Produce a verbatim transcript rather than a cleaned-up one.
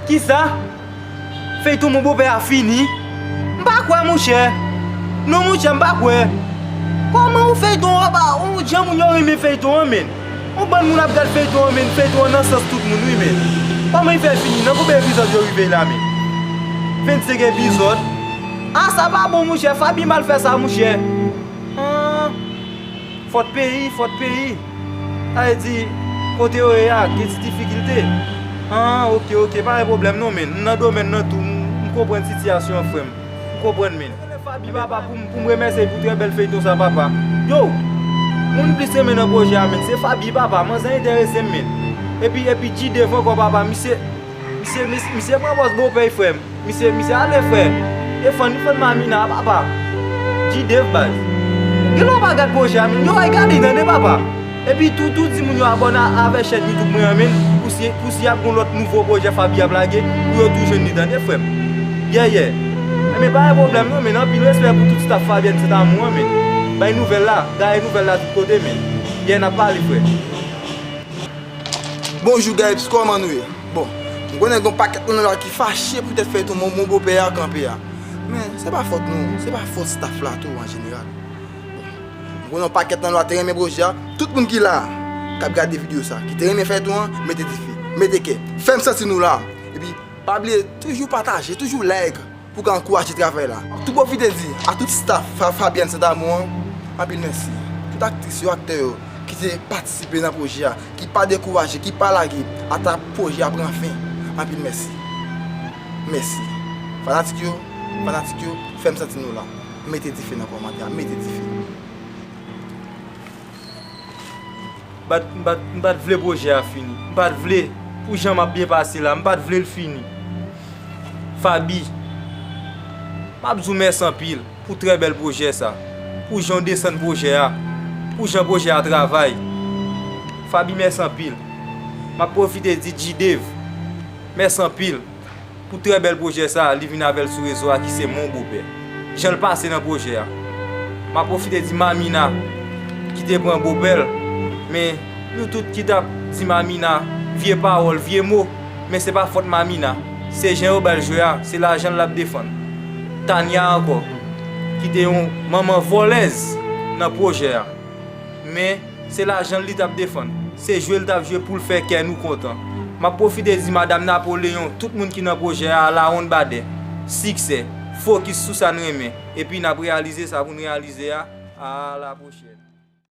Kisa? Feyton Mon Bopè a fini? M pa kwè, monchè. Non, monchè, m pa kwè. Kòman yon feyton an pa, yon jan moun yo renmen feyton an, menn? Yon bann moun ap gad feyton an, menn. Feyton an nan sans tout moun, wi, menn. Kòman li fè fini? Nan konbyen epizòd yo rive la, menn? Vennsenk epizòd. Ah, sa pa bon, monchè. Faby mal fè sa, monchè. Ah. Fòt peyi, fòt peyi. Sa vle di, kote yo ye a, gen ti difikilte. Ah, oke, oke, pa gen pwoblèm non, menn. M nan domèn nan tou, m, m konprann sitiyasyon an, frè m. M konprann, menn. Faby, papa, pou m, pou m remèsye pou trè bèl feyton sa, papa. Yo, moun m plis renmen nan pwojè a, menn, se Faby, papa. Manzè enterese m, menn. Epi, epi G-Dave ankò, papa, misye, misye, misye, misye pran pòz bopè, frè m. Misye, misye ale, frè. E fann, li fann Mamina, papa. G-Dave, baz. Genlè w pa gad pwojè a, menn. Yo, ay gade, tande, papa. Epi tou, tou di moun yo abòne a, avè chèn YouTube mwen an, menn. Pou si, pou si y ap gon lòt nouvo pwojè Faby ap lage, pou yo tou jwenn li, tande, frè m. Yeah, yeah. Enben, pa gen pwoblèm, non, menn. Anpil respè pou tout staff Fabienne Saint Amour an, menn. Bay nouvèl la, gaye nouvèl la tout kote, menn. Yeah, n ap pale, frè. Bonjou, guys, kòman nou ye? Bon, m konnen gen yon pakèt moun la ki fache poutèt feyton Mon, Mon Bopè a kanpe a. Men, se pa fòt nou, se pa fòt staff la tou an jeneral. Bon, m konnen yon pakèt nan nou la te renmen pwojè a. Tout moun ki la, k ap gade videyo sa, ki te renmen feyton an, mete dife, mete kè. Fè m santi nou la. Epi, pa bliye toujou pataje, toujou like. Pou ka ankouraje travay la. M ap tou pwofite di a tout staff Fa-, Fabienne Saint Amour an, anpil mèsi. Tout aktris yo, aktè yo ki te patisipe nan pwojè a, ki pa dekouraje, ki pa lage, ata pwojè a pran fen. Anpil mèsi. Mèsi. Fanatik yo, fanatik yo, fè m santi nou la. Mete dife nan kòmantè a, mete dife. M pa t, m pa t, m pa t vle pwojè a fini. M pa t vle, pou jan m ap byen pase la, m pa t vle l fini. Faby, m ap di w mèsi anpil pou trè bèl pwojè sa, pou jan w desann pwojè a, pou jan pwojè a travay. Faby, mèsi anpil. M ap pwofite di G-Dave, mèsi anpil. Pou trè bèl pwojè sa a, li vin avè l sou rezo a, ki se Mon Bopè. Jan l pase nan pwojè a. M ap pwofite di Mamina, ki te pran bopè l, men nou tout ki t ap di Mamina vye pawòl, vye mo, men se pa fòt Mamina. Se jan yo ba l jwe a, se lajan l l ap defann. Tania ankò, ki te yon manman vòlèz nan pwojè a. Men, se lajan l li t ap defann. Se jwe l t ap jwe pou l fè kè nou kontan. M ap pwofite di Madam Napoleon, tout moun ki nan pwojè a, Lawonn Badè, siksè, fokis sou sa n renmen, epi n ap reyalize sa pou n reyalize a. A la pwochèn.